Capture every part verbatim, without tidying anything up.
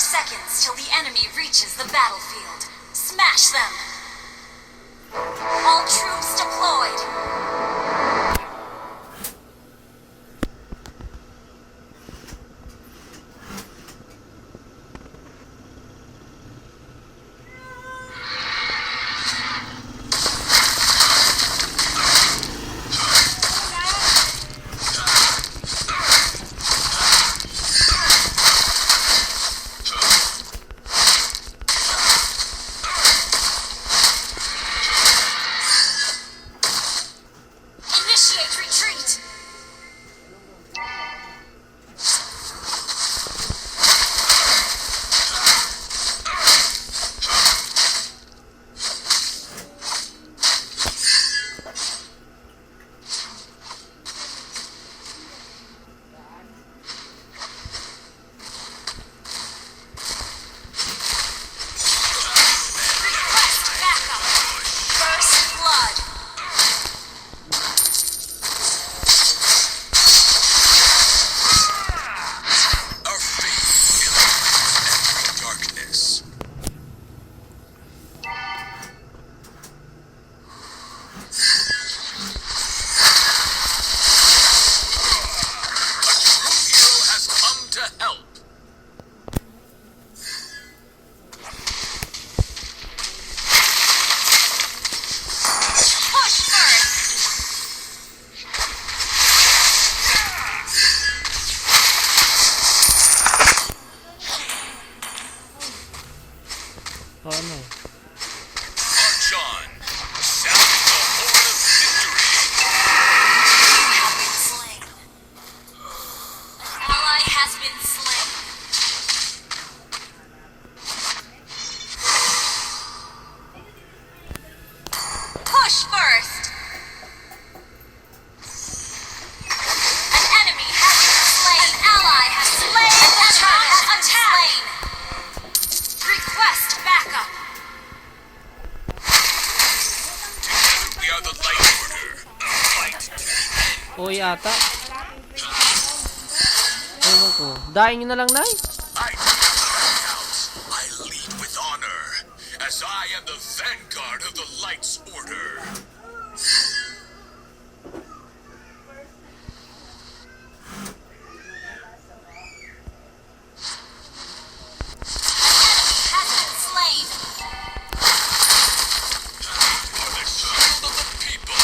Seconds till the enemy reaches the battlefield. Smash them! All troops deployed! Initiate retreat! Request backup. First blood. Our faith illuminates every darkness. A true hero has come to help. Push first. Paano? March on. Sound the horn of victory. Ally has been slain. Push first. An enemy has been slain. An ally has slain. An enemy has been slain. Request backup. Together we are the Light Order. Fight to the end. Uy, ata. Ewan ko. Daing nyo na lang, Nay. I defend my house. I lead with honor, as I am the vanguard of the Light's Order. Has been slain. For the shield of the people.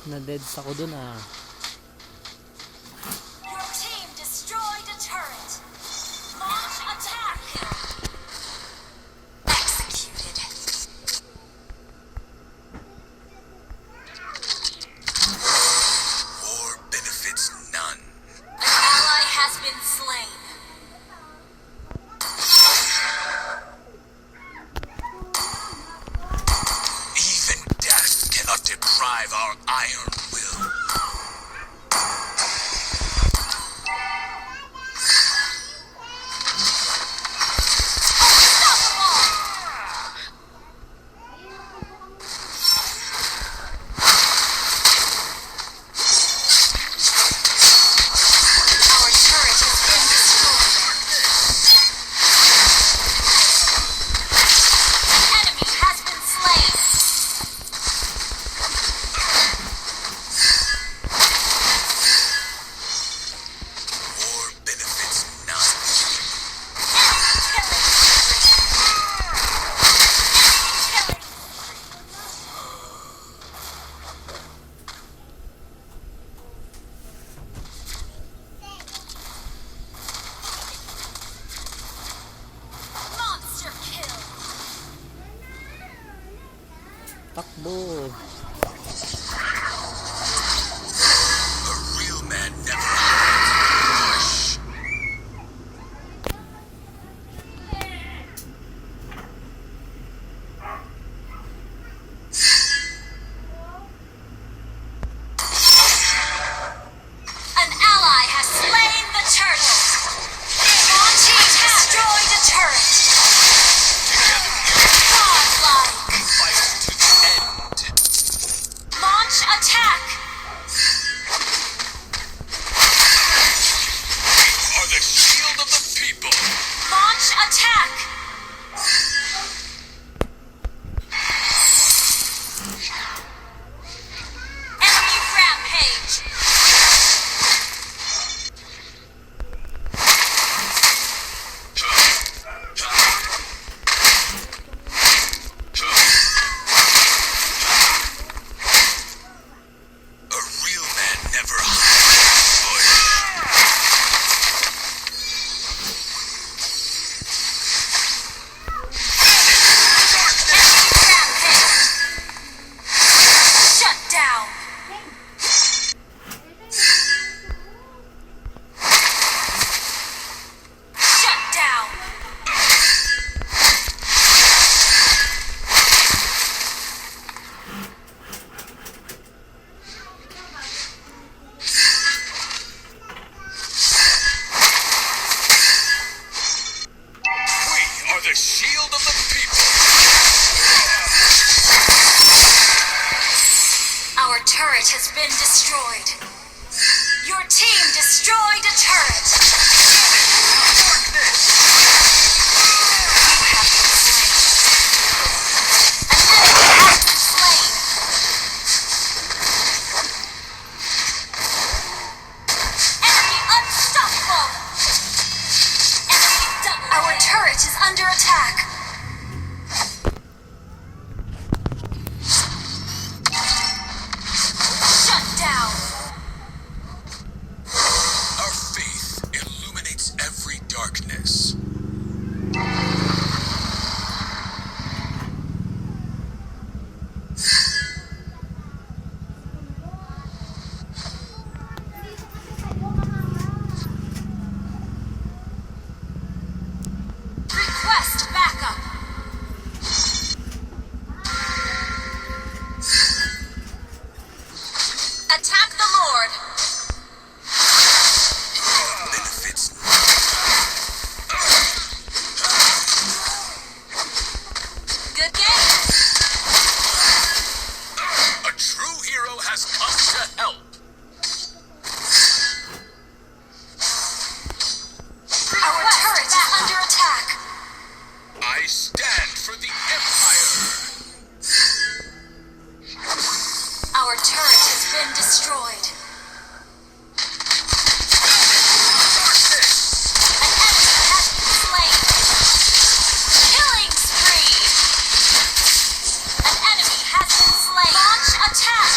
Na-dead ako dun, ah. Your team destroyed a turret. Launch attack. Executed. War benefits none. An ally has been slain. Even death cannot deprive our iron will. Our turret has been destroyed. An enemy has been slain. War benefits none. Enemy killing spree. Enemy killing spree. Monster kill. Takbo. A real man never hides. An ally has slain the turtle. Your team destroyed a turret. Godlike. Fight to the end. Launch attack. We are the shield of the people. Launch attack. Enemy rampage. A real man never hides. Enemy rampage. Shut down. Shut down. We are the shield of the people. Our turret has been destroyed. Your team destroyed a turret. Darkness. You have been slain. An enemy has been slain. Enemy unstoppable. Enemy double. Our turret is under attack. Shut down. Our faith illuminates every darkness. Request backup. Attack the Lord. Benefits. Good game. A true hero has come to help. Our turret is under attack. I stand for the Empire. Our turret has been destroyed. An enemy has been slain. Killing spree. An enemy has been slain. Launch attack.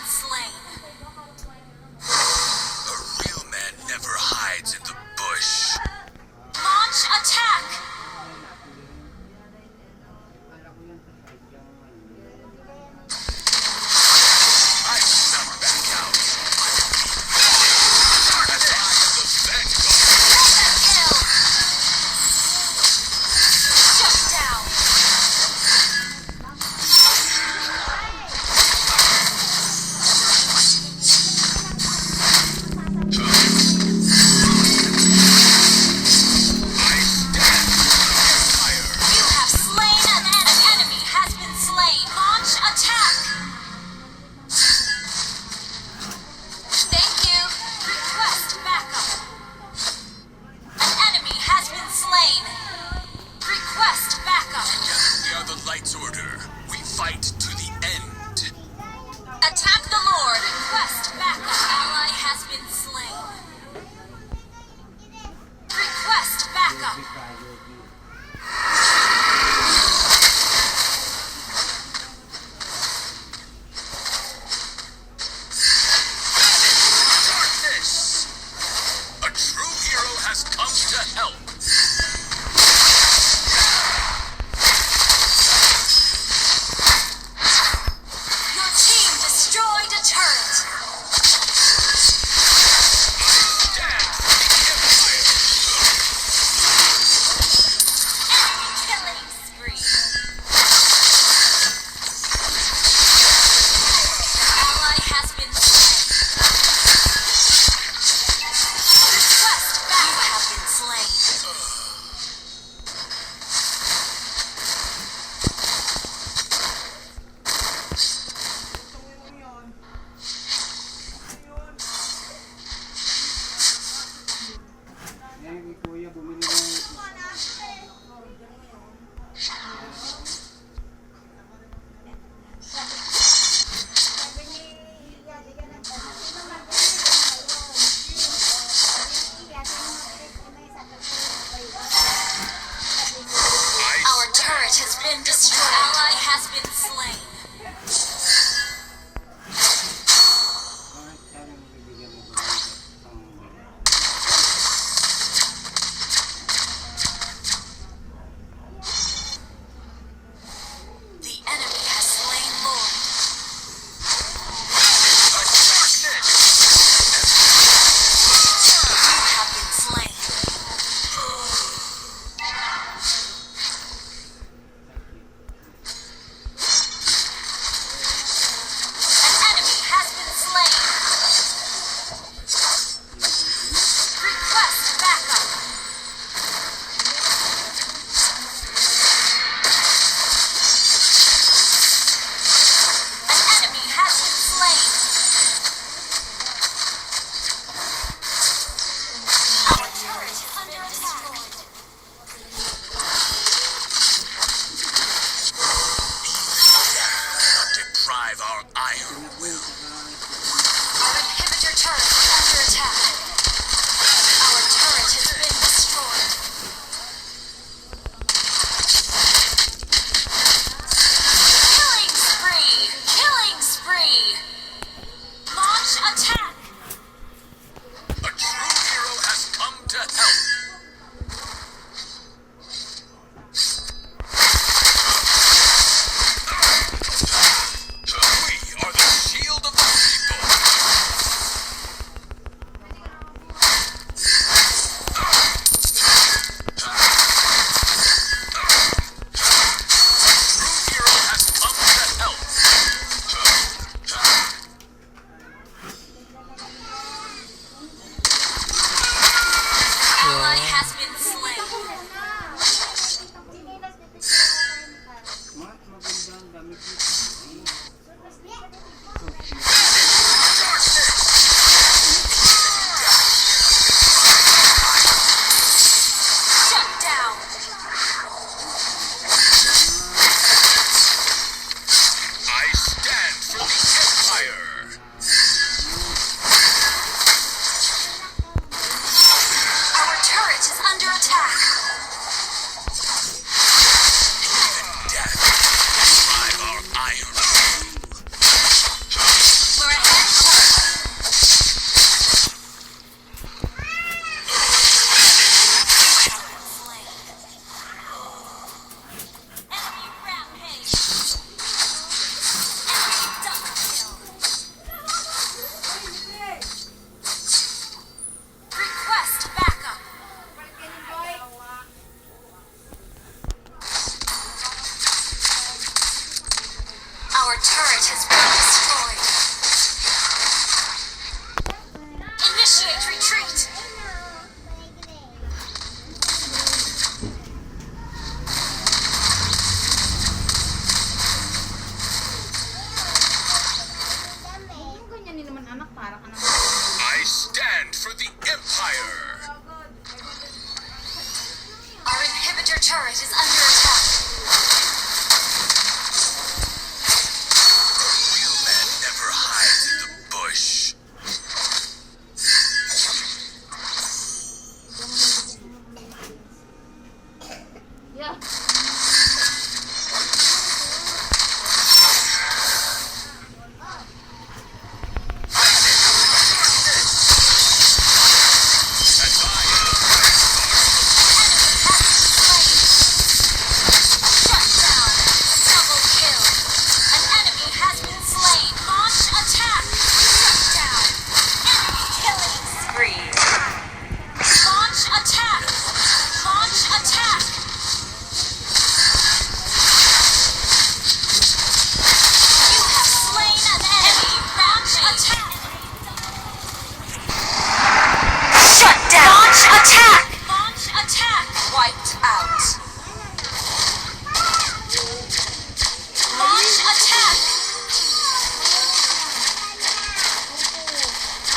Slain. A real man never hides in the bush. Launch attack! I will not back out. As I am the vanguard. Shut down. You have slain an enemy. Enemy has been slain. Launch attack. Thank you. Request backup. An enemy has been slain. Request backup. Together we are the Light's Order. We fight to the end. Attack the Lord. Request backup. Ally has been slain. Request backup. Darkness! A true hero has come to help. Your team destroyed a turret. Stand for the Empire. Enemy killing spree. Ally has been slain. Request back. You have been slain. Ngayon, si Kuya bumili ng Our turret has been destroyed. Ally has been slain. The enemy has slain Lord. You have been slain. An enemy has been slain. Request backup. An enemy has been slain. Our turret is under attack. Deprive our iron will. Our inhibitor turret is under attack. Our turret has been destroyed. Killing spree! Killing spree! Launch attack! A true hero has come to help. We are the shield of the people. I stand for the Empire! Our inhibitor turret is under attack. The real man never hides in the bush. Launch attack! Launch attack! You have slain an enemy! Launch attack! Shut down! Launch attack! Launch attack! Wiped out! Launch attack!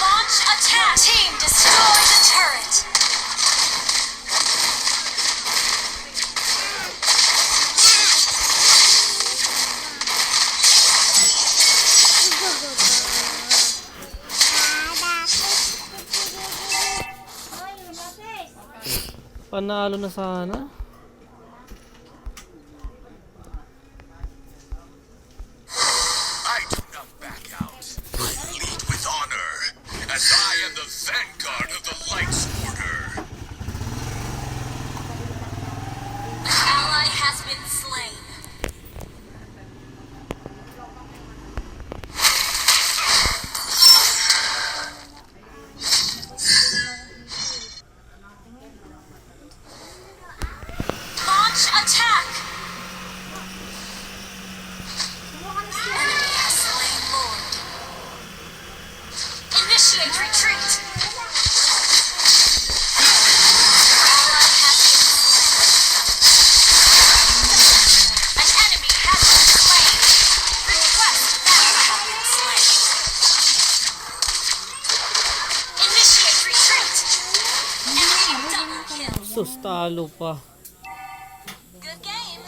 Launch attack! Team, destroy the turret! Panalo na sana. I do not back out. I lead with honor, as I am the vanguard of the Light's Order. An ally has been slain. Launch attack! Enemy has slain Lord. Initiate retreat! Ally has been slain. An enemy has been slain. Request battle has been slain. Initiate retreat! Enemy double kill. Sus, talo pa. Good game!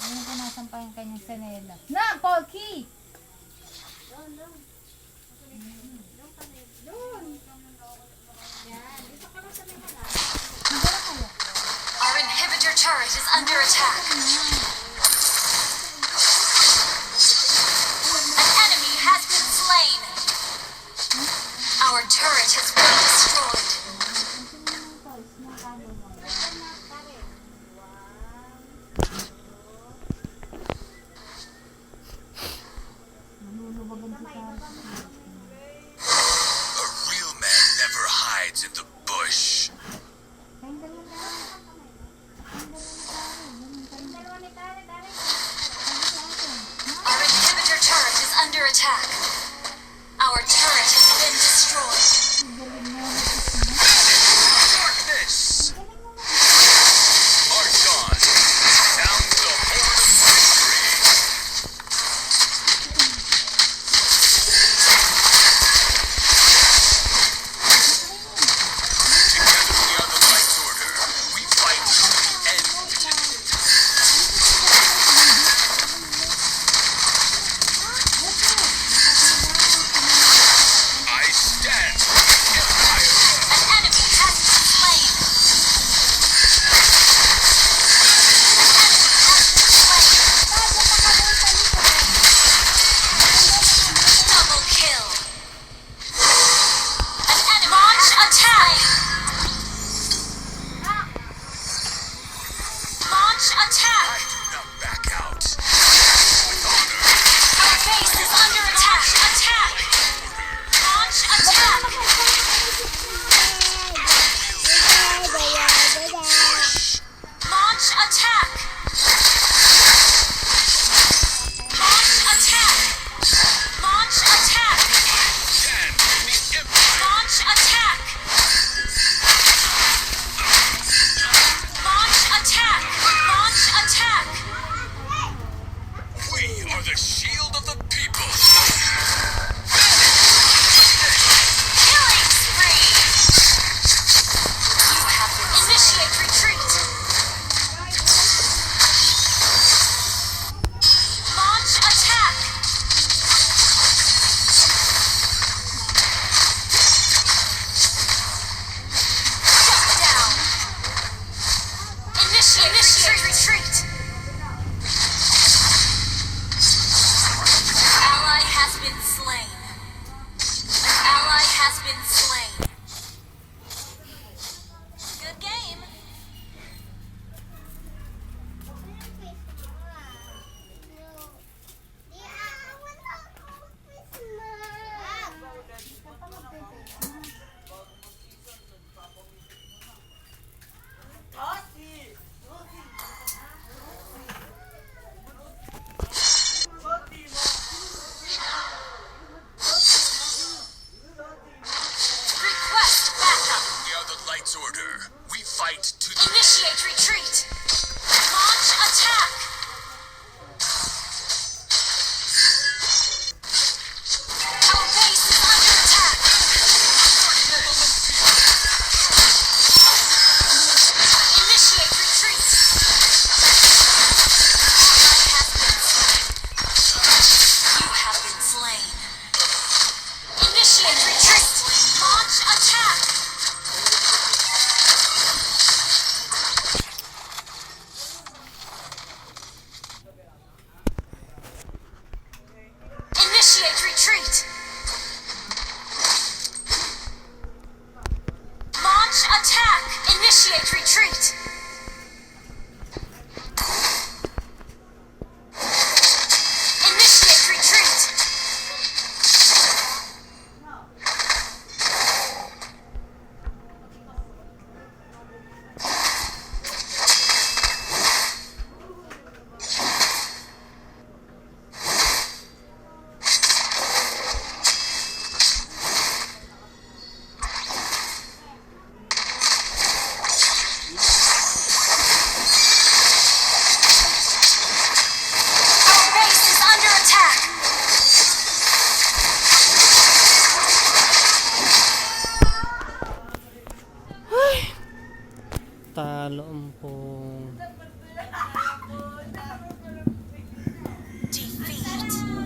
Ano ko nasampay ang kanyang sanela? Na, Polky! Our inhibitor turret is under attack. An enemy has been slain. Our turret has been destroyed. A real man never hides in the bush. Our inhibitor turret is under attack. Our turret has been destroyed. Darkness! March on! Sound the horn of victory! Together we are the Light's Order. We fight to the end. I stand for the Empire. An enemy has been slain. An enemy has been slain. Double kill. An enemy Launch attack! Launch attack! I do not back out. With honor. Our base is under attack! Attack! Launch attack! Never hide the bush. Launch attack! Launch attack! Launch attack! Launch attack! Launch attack! Launch attack! We are the shield of the people. Lampong. Defeat.